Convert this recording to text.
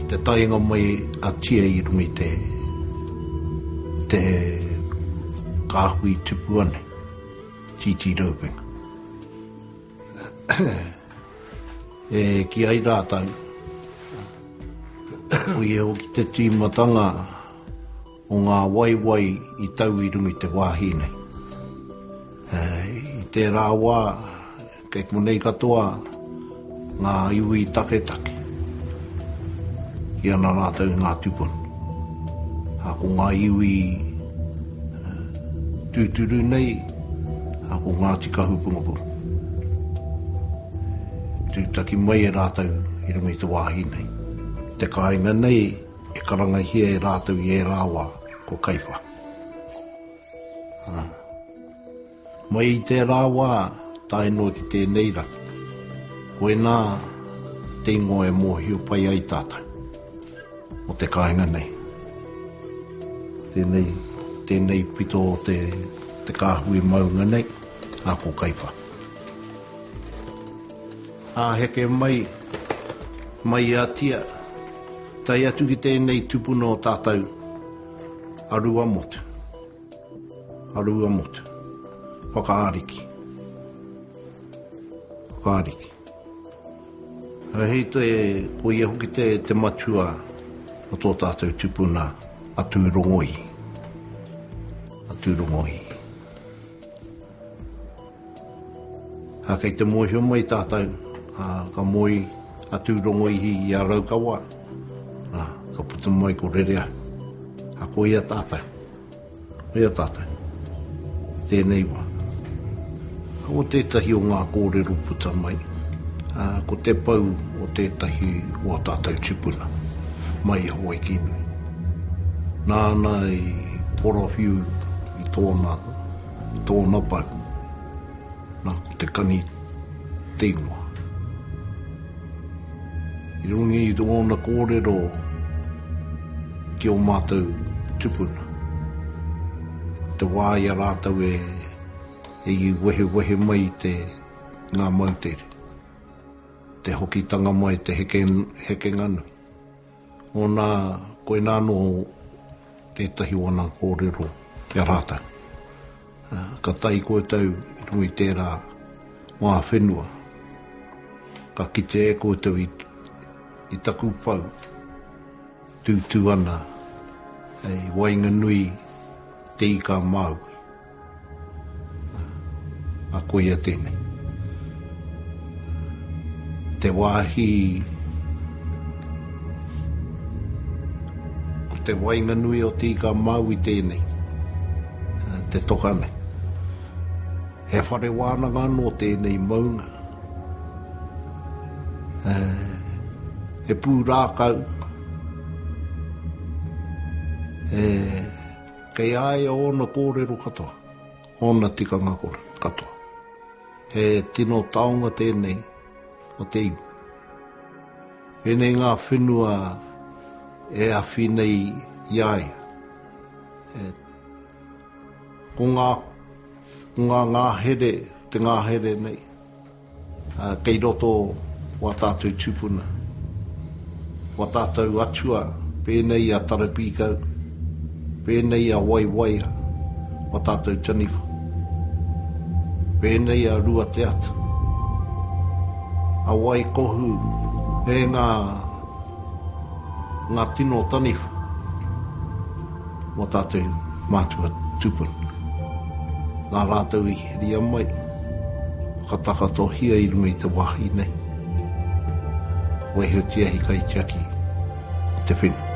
Te taenga mai a Tia i runga i te, te kāhui tupua nei, Tītīraupenga. E kī ai rātou, koia hoki te tīmatanga o ngā waiwai i tau i runga i te wāhi nei. I tērā wā, kei konei katoa ngā iwi taketake ki ana rātou i ngā tūpuna. A ko ngā iwi tūturu nei, a ko Ngāti Kahupungapunga. Tūtaki mai e rātou i runga i te wāhi nei. Te kāinga nei e karangahia e rātou i ērā wā, ko Kaiwha. Mai i tērā wā tae noa ki tēnei rangi, koinā te ingoa e mōhio pai ai tātou mō te kāinga nei. Tēnei, tēnei pito o te, te kāhui maunga nei, ā, ko Kaiwha. Ā, heke mai, mai a Tia, tae atu ki tēnei tupuna o tātou, a Ruamotu. A Ruamotu. Whakaariki. Whakaariki. Hei te, ko ia hoki te, te matua o tō tātou tupuna a Tūrongoihi. A Tūrongoihi. A kei te mōhio mai tātou, a, ka moe a Tūrongoihi i a Raukawa, a, ka puta mai ko Rereahu. A ko ia tātou. Koia tātou. I tēnei wā. Ko tētahi o ngā kōrero puta mai, ko te pou o tētahi o ā tātou tūpuna, mai i Hawaiki-nui. Nāna i porowhiu i tōna, i tōna pou. Nā, ko Te Kani te ingoa. I runga i ōna kōrero ki ō mātou tupuna, te wā i a rātou e i wehewehe mai i te ngā moutere, te hokitanga mai, te heke, hekenga nui. Ōna, koinā anō tētahi o ana kōrero ki a rātou. Ka tae koutou i runga i tērā wā whenua, ka kite e koutou i, i taku pou tūtū ana i waenganui te ika a Māui. A koia tēnei. Te wāhi ko te waenganui o Te Ika a Māui tēnei, te toka nei. He whare wānanga anō tēnei maunga. He pūrākau, he Kei a ia ōna kōrero katoa, ōna tikanga katoa. He tino taonga tēnei o te iwi. Ēnei ngā whenua e awhi nei i a ia. E, ko ngā, ko ngā ngāhere, te ngāhere nei, Kei roto wā tātou tūpuna, wā tātou atua, pēnei i a Tarapīkau, pēnei i a Waiwaia, wā tātou taniwha, pēnei i a Ruateata, a Waikohu me ngā, ngā tino taniwha wā tātou mātua tūpuna. Nā rātou i heria mai, whakatakatohia i runga i te wāhi nei. Waihotia he kaitiaki o te whenua.